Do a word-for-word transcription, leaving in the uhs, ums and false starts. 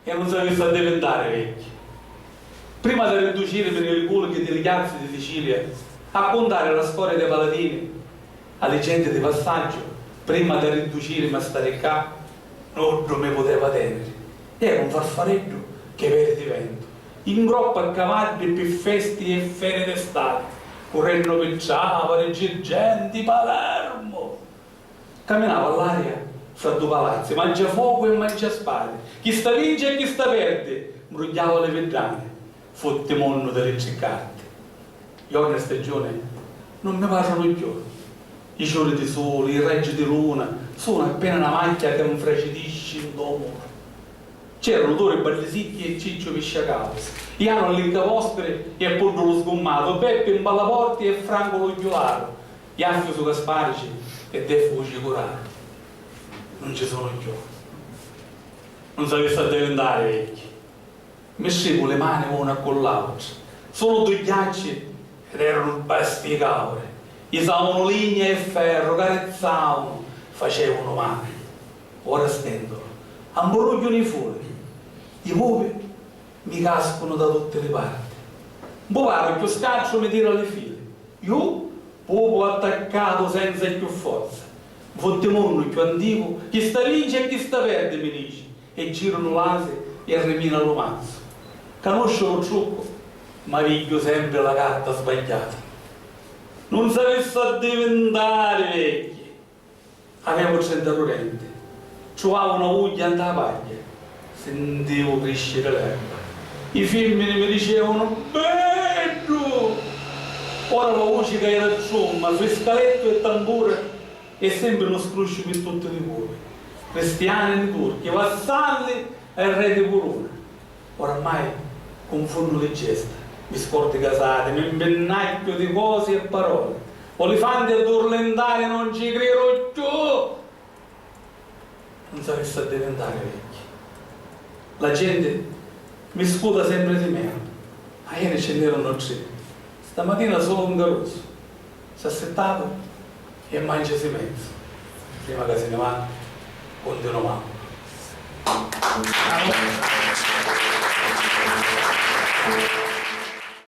E nun s'avissi addivintari vecchi. Prima d'arridducirimi nni li culchi di li chiazzi di Sicilia a cuntari la storia dei paladini a li genti di passaggio, prima d'arridducirimi a stari ccà, nuddu mi puteva teniri. Era un farfareddu che veri di ventu, in groppa a cavaddi pi festi e feri d'estati, currennu pi Trapani, Girgenti, Palermu. Caminava all'aria fra du palazzi, mangiafocu e mangiaspadi, chi sta vinci e chi sta perdi, mbrugghiava li viddani, futti munnu di li tri carti. Jorna e stagiuni nun mi parrunu cchiù. I ciuri di suli, i raggi di luna, sunu appena na macchia ca nfracidisci ntô muru. C'eranu Turi Ballisicchi e Cicciu Pisciacausi, Janu Allincavospiri e Puddu lu Sgummatu, Peppi Mballaporti e Francu lu Ghjularu, Jaffiusu Casparici e Defucu Cicuraru. Nun ci sunu cchiù. Nun s'avissi addivintari vecchi. Mi stricu li mani una cu l'autra. Sulu dui ghiacci ed eranu bestii cauri. Jisavunu ligna e ferru, carizzavunu, facevunu mali. Ora stentulu, amburugghiunu i fuli. I pupi mi cascunu da tutti li parti. Mpu paru cchiù scatru mi tira li fili. Ju, pupu attaccatu senza cchiù forza. Nfutti munnu cchiù anticu, chi sta vinci e chi sta perdi mi dici. E girunu l'asi e rimina lu mazzu. Canusciu lu truccu, ma pigghiu sempri la carta sbagghiata. Nun s'avissi addivintari vecchi. Avevu trenta du denti, truvavu na vugghia nta pagghia, sintivu crisciri l'erba. I fimmini mi dicevunu: "Beddu!" Ora la vuci ca era trumma, friscalettu e tambura. E sempri lu scrusciu pi tutti li cupi, cristiani e turchi, vassalli e re di curuna. Oramai cunfunnu li gesta, mi scordu i casati, mi mpinnacchiu di cosi e paroli. Olifanti e durlintari non ci criru cchiù! Nun s'avissi addivintari vecchi. La genti mi scuta sempri di menu. Aieri ci n'erunu tri. Stamatina sulu un carusu. S'assittava e mancia si menza. Prima ca si ni va, cuntinuamu.